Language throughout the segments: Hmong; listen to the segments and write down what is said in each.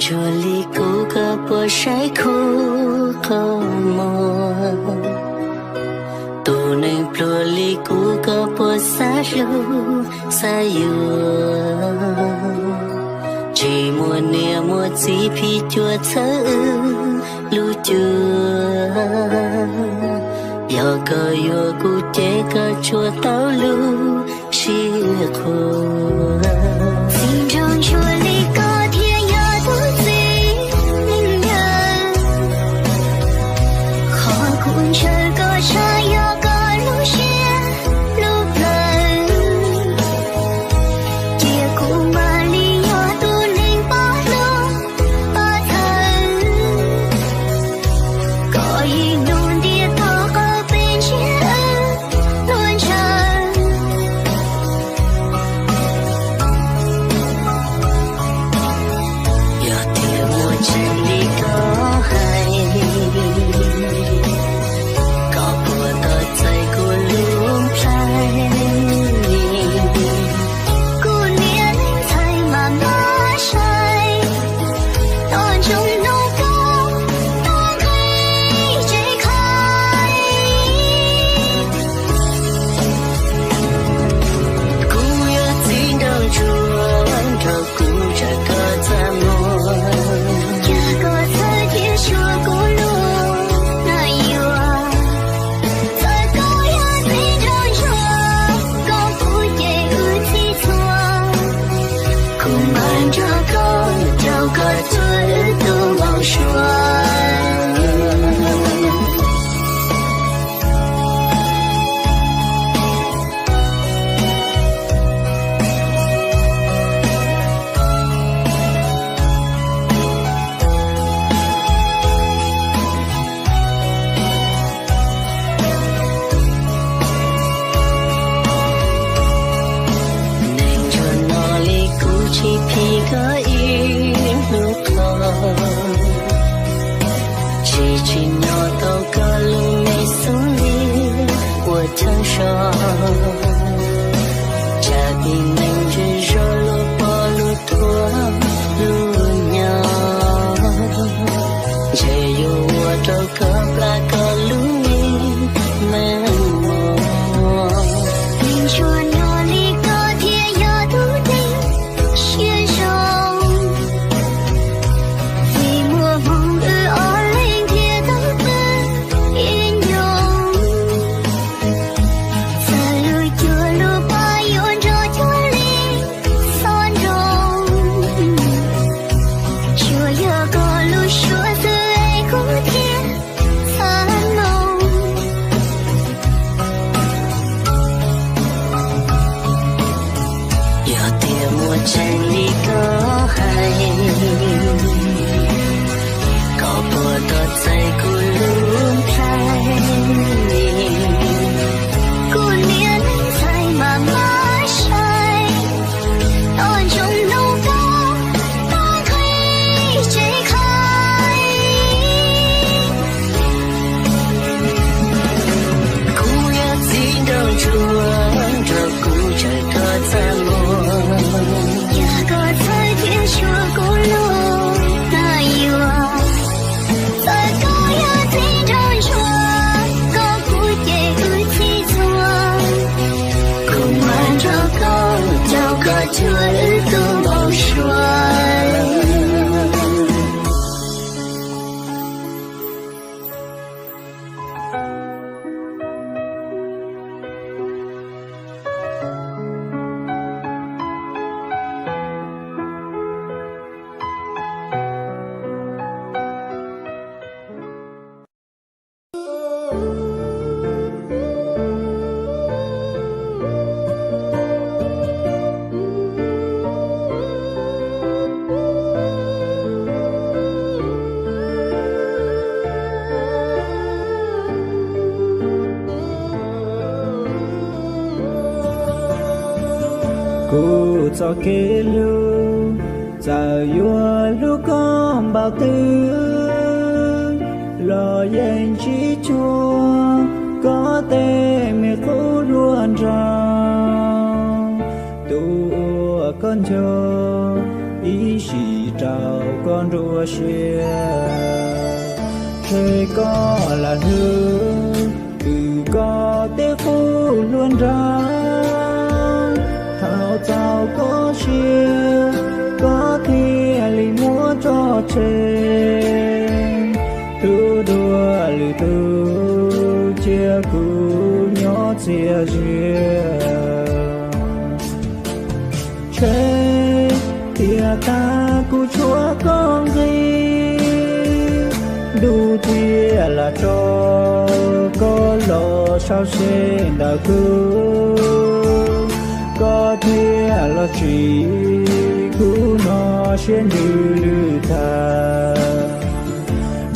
Ntsuag li kuv koj puas saib khuv qhov muag? Tus neeg pluag li kuv koj puas xav hlub xav yuav? Tsis muaj niam muaj txiv phim cuam txhawb wb lub cuab. Yog koj yuav kuv ces koj tsuas tau lub siab qhuas. Txiv nraug ntsuag li koj thiaj yog tus txiv neej yawg. Qhov kuv ntshaw koj tshaj yog koj lub siab lub plawv. Cia kuv mam li yog tus neeg pab hlub pab txhawb. Koj yeej nug ntiav tog qawm peb ntsiab wb luag ntshaw. Yog tias muaj tseeb li koj hais, koj puas tos txais kuv lub nplhaib? Kuv niam leej ntxhais mas mab sai, noj ntsoov hnub koj tau nqi tsev khai. Kuv yog txiv nraug ntsuag, nrog kuv tsa koj txaj muag. Cas koj txhawj thiab suav kuv lub nais yuav? Txawm koj yog txiv nraug ntsuag, koj kuv ces wb txhij txhua. Kuv mam nrog koj caum koj cuab wb tug npau suav. Neeg ntsug no li kuv tsis phim koj ib hnub qho, tsis tsim nyog tau koj lub me xub ntiag ua chaw so. Tsam ib neeg ntsej zog luag pom luag thuam luag nyo, ntshe yuav ua rau koj plam koj lub me mos. Neeg ntsug no li koj thiaj yog tus neeg siab zoo. Vim muaj hmoo wb ob leeg thiaj tau pw ib ncoo. Txawm lub cuab lub pab yuav nrog cuag li xob nroo, tsuas yog koj lub suab xwb es kuv thiaj txaj muag. Yog tias muaj tseeb li koj hais, koj puas tos txais kuv lub nplhaib? Kuv niam leej ntxhais mas mab sai, noj ntsoov hnub koj tau nqi tsev khai. Kuv yog txiv nraug ntsuag, nrog kuv caum koj txaj muag. Yog koj txhawj thiab suav kuv lub nais yuav, txawm koj yog txiv nraug ntsuag, koj kuv ces wb txhij txhua. Kuv mam nrog koj caum koj cuab wb tug npau suav. Kuv txoj kev hlub txawm yuav hlub koj npaum twg los yeej tsis cuag koj tej me qub hluas nraug. Tus uas koj nco ib sim rau koj nruab siab. Ntshe koj lam hlub, twb koj tej qub hluas nraug, thaum txaus koj siab, koj thiaj li muab tso tseg. Tus dua lwm tus, cia kuv nyob txias zias. Ntshe tiam tas kuv tshuav koj nqi, ntuj thiaj lam tso koj los sau seb ntawm kuv, koj thiaj los tsim kuv no siab ntsws lwj tag.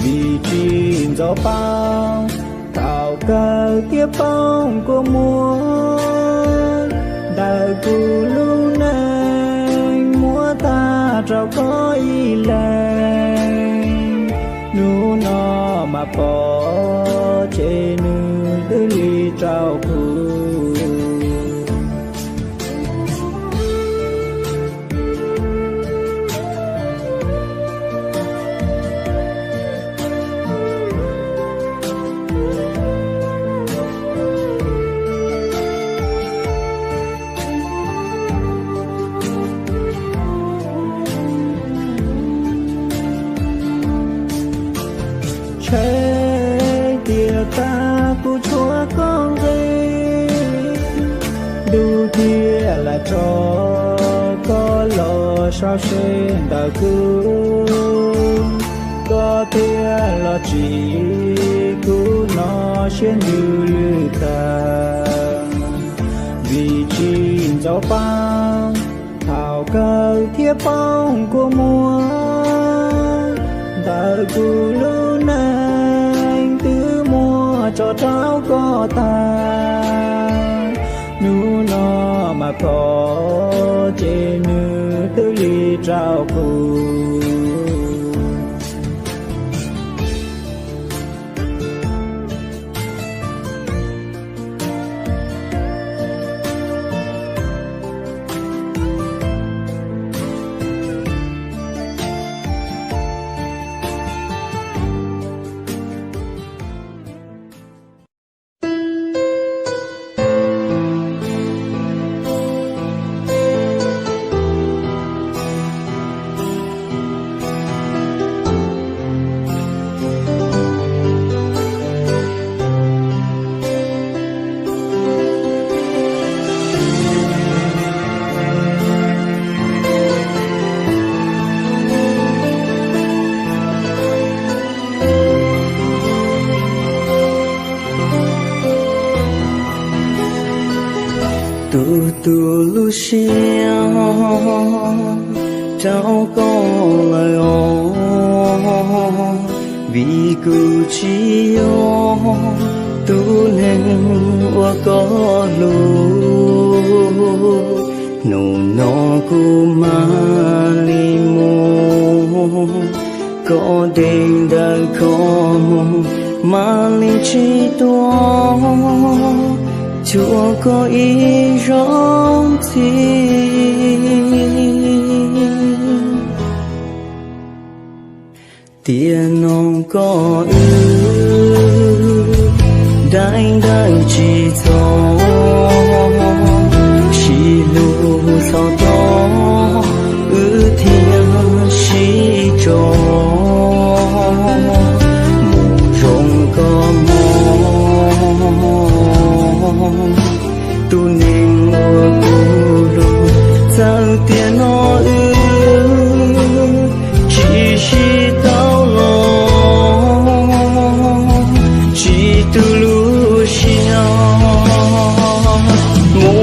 Vim tsis ntxov paub, thaum kawg thiaj poob kua muag, ntawm kuv lub neej muab tag rau koj ib leeg. Hnub no mas pom ces nws twb li rau kuv. Ntshe tiam tas kuv tshuav koj nqi, ntuj thiaj lam tso koj los sau seb ntawm kuv, koj thiaj los tsim kuv no siab ntsws lwj tag. Vim tsis ntxov paub, thaum kawg thiaj poob kua muag, ntawm kuv lub neej twb muab tso rau koj tag. Hnub no mas pom ces nws twb li rau kuv. Tu tu lub siab rau koj lawm os, vim kuv tsis yog tus neeg uas koj hlub. Hnub no kuv mam li mus, koj dej ntawm kho mus mam li tsis tuaj, cuag koj ib zaug ntxiv. Tiam no koj wb daim ntawv tsis txog, sib hlub txog tod wb thiaj sib tso, mus zoo koj hmoov. Tus neeg uas kuv hlub, txawm tiam no wb tsis sib tau los, tsis tu lub siab mus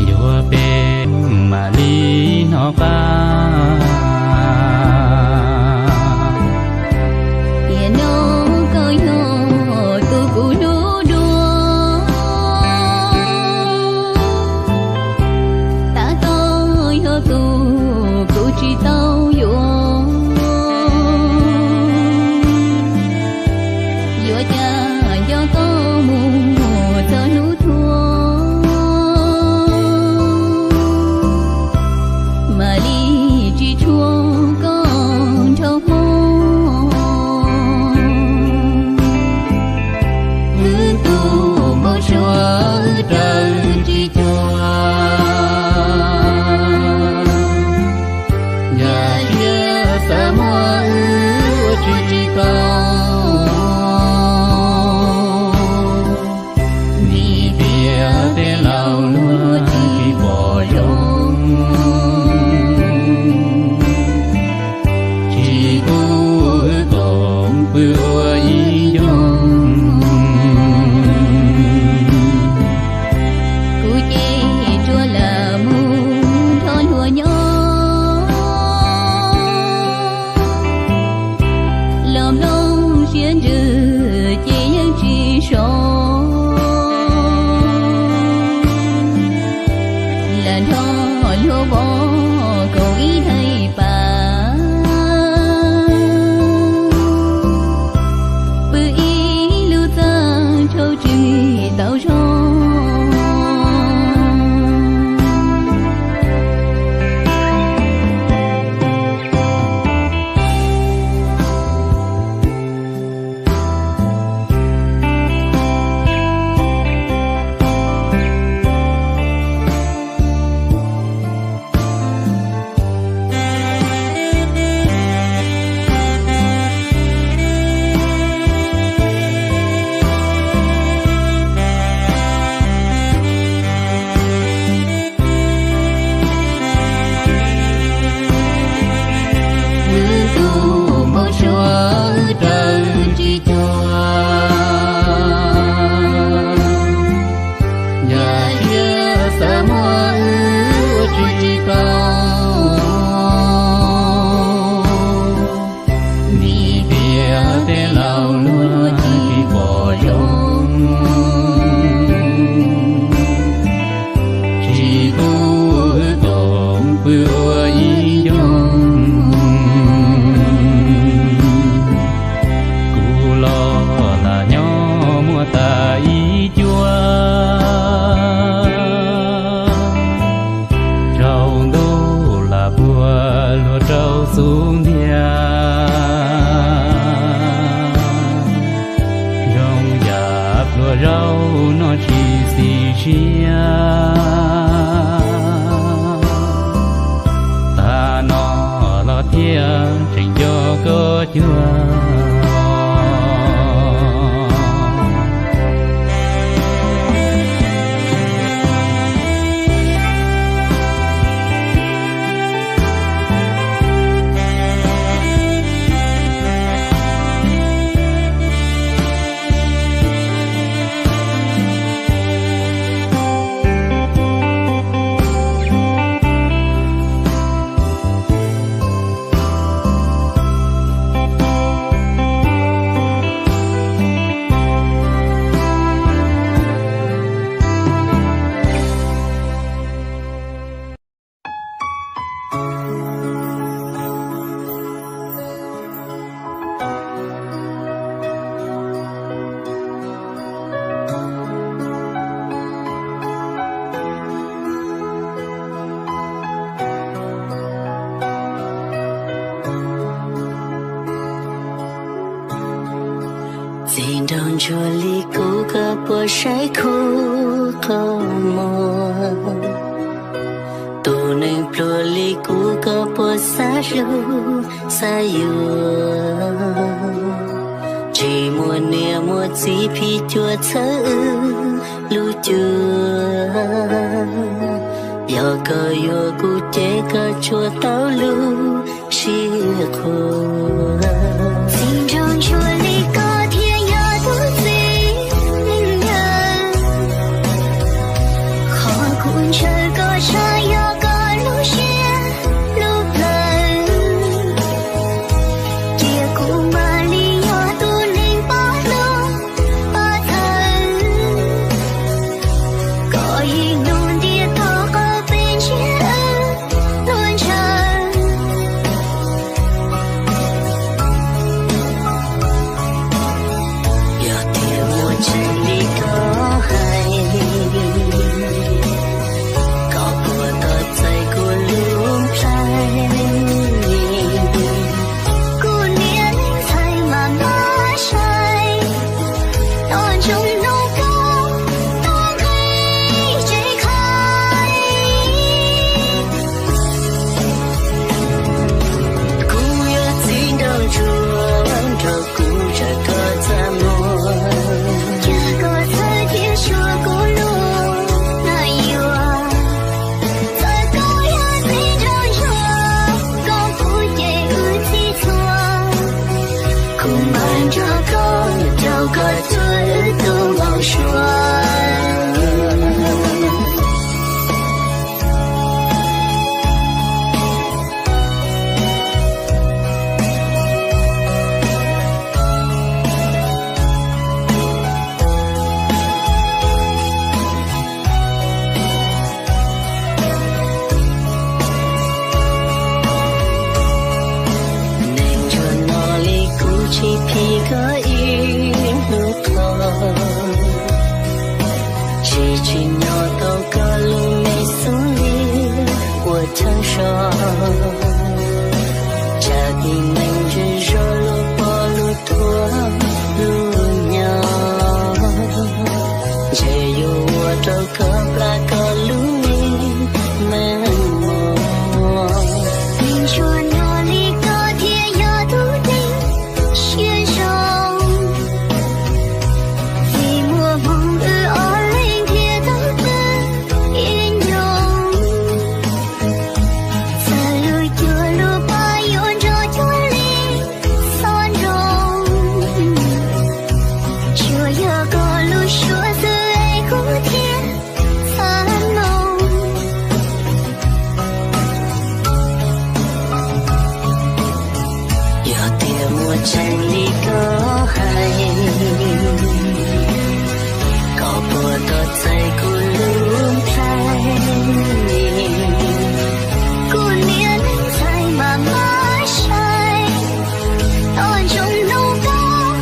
Yuav peb mam li hnov qab. Tiam no koj yog tus kuv hlub dua, tab tom yog tus kuv tsis tau yuav. Yuav cas nco koj mus txog hnub tuag, mam li tsis tshua koj nrog hmo. Wb tus npau suav wb raws tsis cuag, yam siab xav muab wb ua tsis tau. Vim tias tej laus luag tsis pom zoo, tsis pub wb koom pw ua ib ncoo. Kuv ces tsuas lam mus nrog luag nyob, los mloog siab ntsws ces yeej tsis so. Lam nrog luag vov koom ib thaij pas, pw ib lub txaj tshauj tsis tau zoo. Wb tus npau suav wb raws tsis cuag, yam siab xav muab wb ua tsis tau. Vim tias tej laus luag tsis pom zoo, tsis pub wb koom pw ua ib ncoo. Kuv los lam nyob muaj tas ib cuab, tsaus ntuj lam puag luag rau xub ntiag. Zoo yam pluag zaub no tsis xis siab, tag no los thiaj tseem nco koj cuag. Txiv nraug ntsuag li kuv koj puas saib khuv qhov muag? Tus neeg pluag li kuv koj puas xav hlub xav yuav? Tsis muaj niam muaj txiv phim cuam txhawb wb lub cuab. Yog koj yuav kuv ces koj tsuas tau lub siab qhuas. Txiv nraug ntsuag li koj thiaj yog tus txiv Tsis nyob tau koj lub me xub li ua tshawb zog, tsam tib neeg zej zog lub poj lub thuam lub nyob, ntshe yuav ua rau koj plam koj lub me meej mom. Ntsuag no li koj thiaj yog tus neeg siab zoo, vim muaj hmoo wb ob leeg thiaj tau pw ib ncoo. Txawm lub cuab lub paj yuav nrog cuag li xob nroo, tsuas yog koj lub suab xwb es kuv thiaj txaj muag. Yog tias muaj tseeb li koj hais, koj puas tau txais kuv lub nplhaib? Kuv niam neej ntxhais mas maj sai, toj ntsoov hnub koj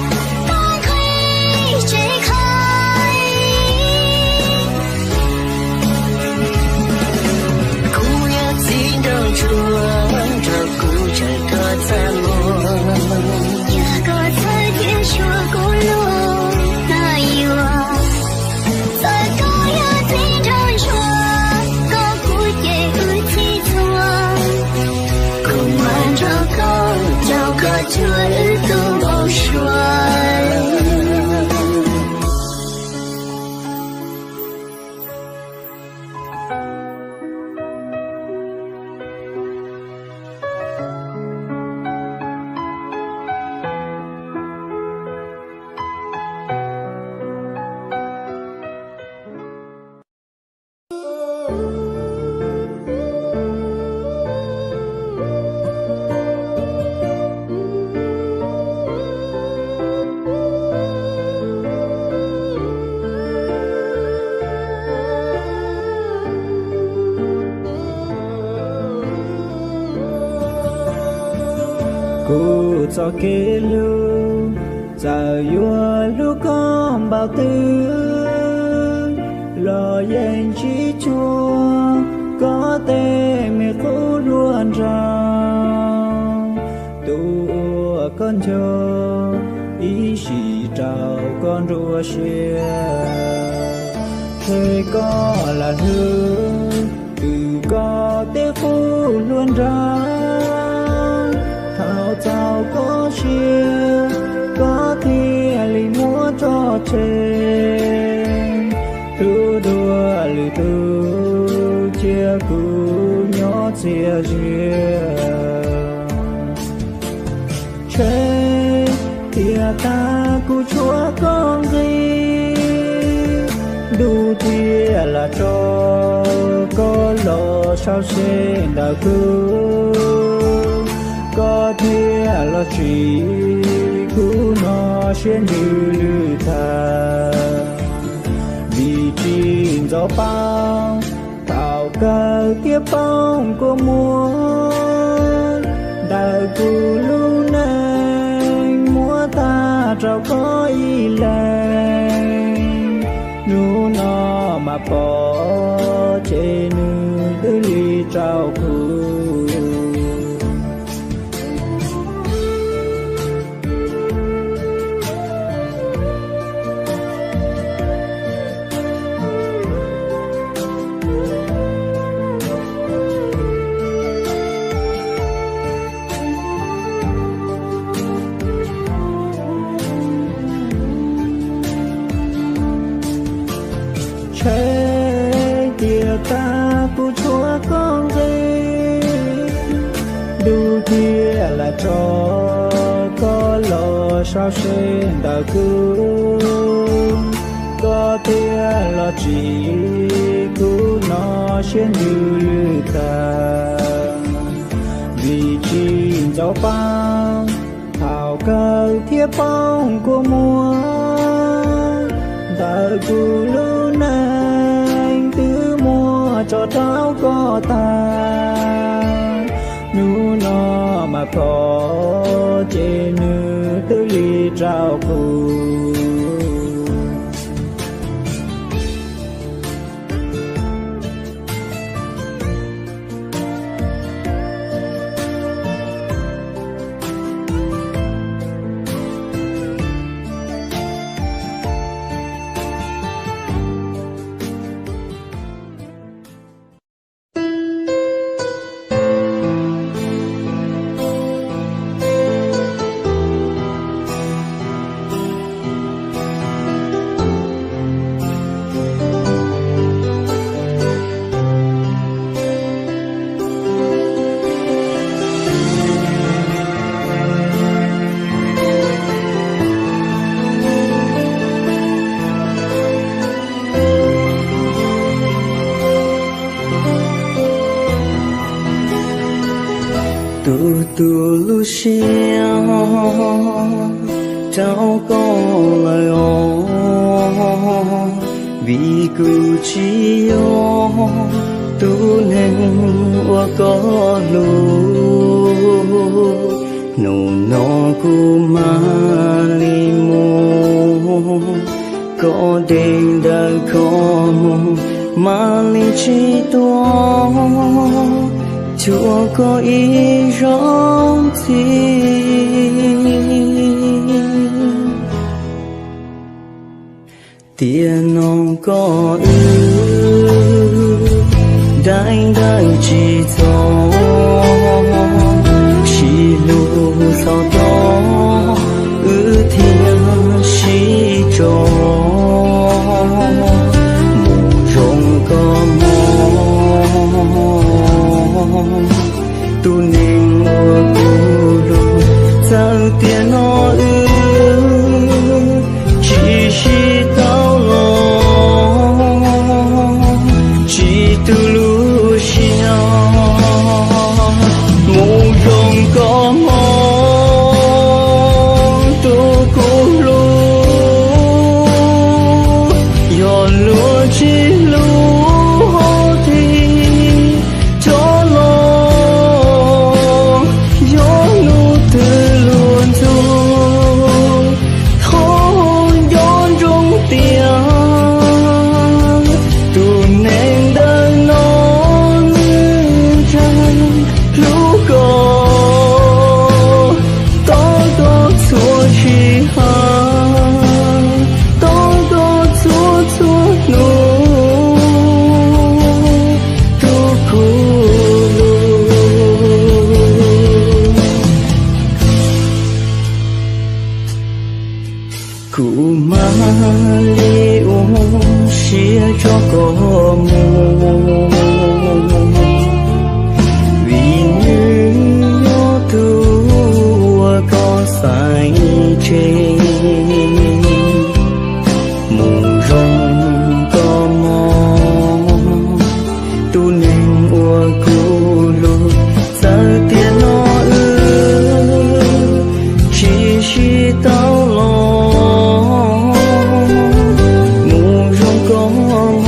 tau nqhis tsev khaib. Kuv yog txiv nraug ntsuag, nrog kuv tseem koj txaj muag. Yog koj txhawj thiab suav kuv lub nab yuag, txawm koj yog txiv nraug ntsuag, koj kuj ces wb txhij txhua. Kuv mam nrog koj caum koj cuag wb tus npau suav. Kuv txoj kev hlub txawm yuav hlub koj npaum twg los yeej tsis cuag koj tej me qub hluas nraug. Tus uas koj nco ib sim rau koj nruab siab, ces koj lam hlub twb koj tej qub hluas nraug. Thaum txaus koj siab, koj thiaj li muab tso tseg. Tus dua lwm tus cia kuv nyob txias zias. Tseg tias tag kuv tshuav koj nqi, ntuj thiaj lam tso koj los sau se ntawm kuv. Koj thiaj los tsim kuv no siab ntsws lwj tag, vim tsis ntxov paub thaum kawg thiaj poob kua muag. Ntawm kuv lub neej muab tag rau koj ib leeg, hnub no mas pom ces nws twb li rau kuv. Tseg tias tag kuv tshuav koj nqi, ntuj thiaj lam tso koj los sau se ntawm kuv. Koj thiaj los tsim kuv no siab ntsws lwj tag, vim tsis ntxov paub thaum kawg thiaj poob kua muag. Ntawm kuv lub neej twb muab tso rau koj tag, hnub no mas pom ces nws twb li rau kuv. Tus lub siab rau koj lawm os, vim kuv tsis yog tus neeg uas koj hlub. Hnub no kuv mam li mus, koj dej ntawm koj mus mam li tsis tuaj, tshuav koj ib zaug ntxiv. Tiam no koj wb daim ntawv tsis txog, sib hlub txog tod wb thiaj sib tso. Mus zoo koj mog, tus neeg uas kuv hlub. Txawm tiam no wb tsis sib tau los, tsis tu lub siab. Mus zoo koj mog, tus kuv hlub, yog luag tsis hlub hos thim rov los, yog hnub twg luag ntxub, thov nco ntsoov tias tus neeg ntawm no nws ntseeg hlub koj, tos koj txhua sij hawm, tos koj txhua txhua hnub, tus kuv hlub. Kuv mam li ua siab tso koj mus, vim nws yog tus uas koj xaiv tseg. Mus zoo koj mog, tus neeg uas kuv hlub. Txawm tiam no wb tsis sib tau los, mus zoo koj mog,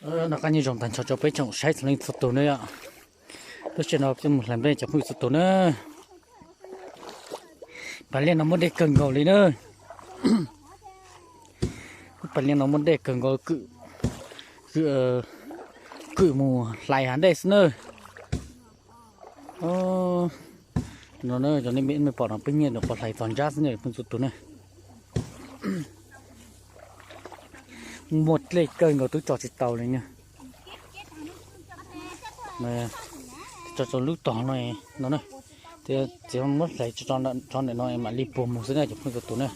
Noj qab nyob zoo tag nrho rau peb tsoom saib txhua leej txhua tus na yom. Lub sij hawm no peb mus hlais nplej cov phooj ywg txhua tus na. Pas liaj no muaj dej kawg nkaus li na. Pas liaj no muaj dej kawg nkaus, kwm mus hlais hav dej xwb na. No na, cov nej pom no peb nyiaj no pov hlais txog ntsab xwb na phooj ywg txhua tus na. Muaj dej kawg nkaus twb tso tsis tau li na. Tso tso lub tog no no na. Txiav muab hlais tso ntawm no mam li puag mus xwb na cov phooj ywg txhua tus na.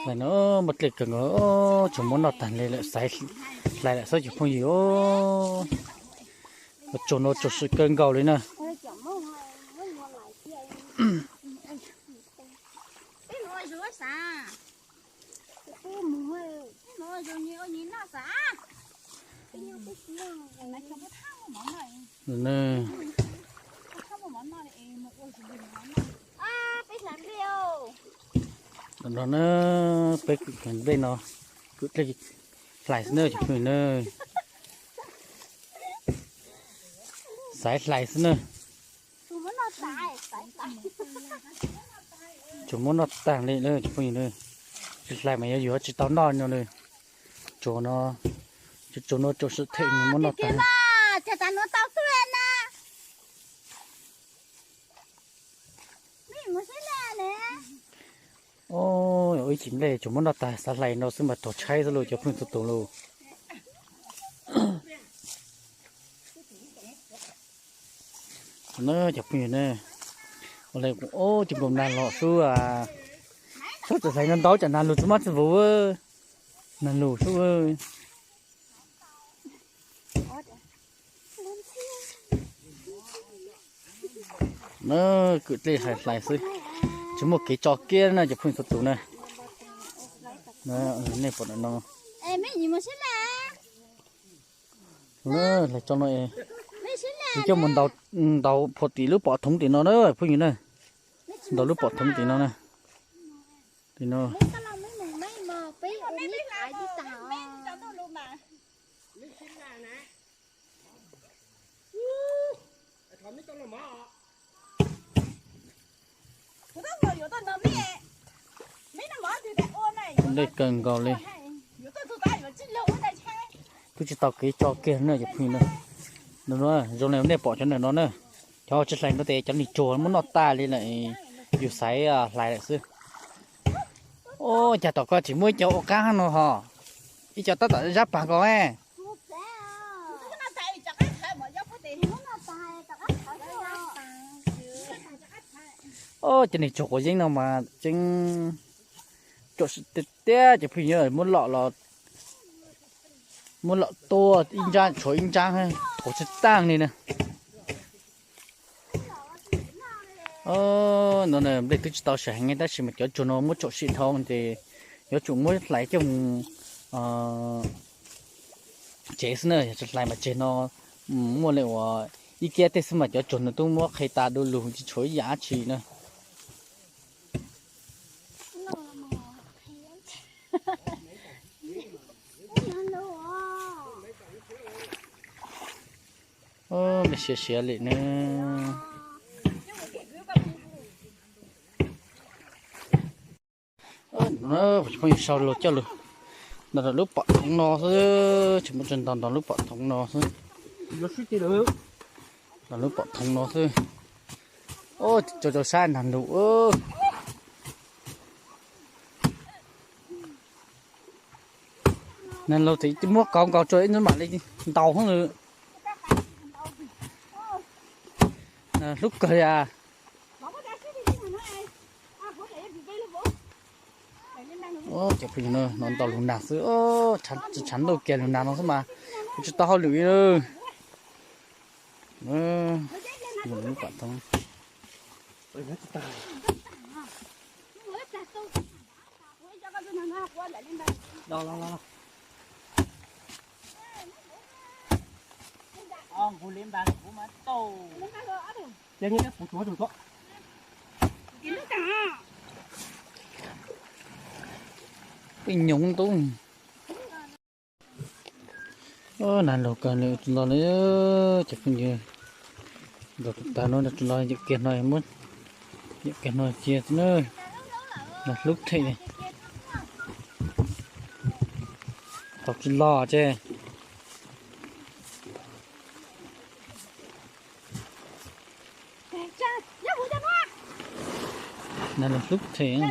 Hlais no muaj dej kawg nkaus, tsuas muab noj tag li lawm, xaiv hlais lawm xwb cov phooj ywg. Tsuag no tsuag swm kawg nkaus li na. No na, peb kwm nplej no, kwm dlej hlais xwb na cov phooj ywg na. Xaiv hlais xwb na. Tsuas muab noj tag li na cov phooj ywg na. Tsis hlais mas yuav yuav tsis tau noj no li. Tsuag no, tsuag no tsuag swm them nws muab noj tag. Ib chim nplej tsuas muab noj tag, xav hlais no xwb mas tuag tshaib xwb lauj cov phooj ywg txhua tus lauj. Na cov phooj ywg na, ua li kuv ub tus nkaus nag los xwb, txhob txawm hlais no ntau tsam nag lug tsis muaj txiv vus, nag lug xwb. Na, kwm dlej hlais hlais xwb, tsis muaj kev tso kiag na cov phooj ywg txhua tus na. Nej pom no, hlais tso no, kuv coj mus ntaus phua tim lub pom thoov tim no na phooj ywg na. Ntaus lub pom thoov tim no na. Tim no. Dej kawg nkaus li. Twb tsis tau kev tso kiag na cov phooj ywg na. No, zoo li nej pom cov ntawm no na, cov tsis hlais no ces cov nws tsuag muab noj tag li lawm, yus xaiv hlais lawm xwb. Ua cas tom ko tsis muaj ib co ua qab no ho, ib co tab tom zab pas ko. Cov nws tsuag quav yeeb no mas tseeb, tiag tiag cov phooj ywg, muab lom los, muab lom tuaj ib ntsab tshuav ib ntsab, qhuav tsis taaj li na. No nplej twb tsis tau sawv heev tab sis mas cov tsuag no muab tsom sim dhau ces yuav tsum muab hlais coj mus tsev xwb na, yog tsis hlais mas tseg no muaj li uas ib kiab tej xwb mas cov tsuag no twb muab qhia tas du lug tsis tshuav ib yam dab tsi na. Nplej siav siav li na. Phooj ywg, sau lus coj lus ntaus lub pom thoov no xwb, tsis muaj tsis ntaus, ntaus lub pom thoov no xwb. Ntaus lub pom thoov no xwb. Ua rau sab nag lug. Nag lug ces muab kauv nkaus rau ib ntsis mam li ntaus hoob lwm. Hlub kawg li. Cov phooj ywg, no ntaus lug nag xwb, tshav ntuj kiag lug nag no xwb mas kuv tsis tau hauj lwm li. Lub pom thoov. Peb nyoos ntub. Nag laug kawg nws tsis los li. Cov phooj ywg, nrog tus tag no nrog tsis los, yawm kiag no muab, yawm kiag no cia xwb na. Nag hlub them li. Thaum tsis los ces nag laug hlub them.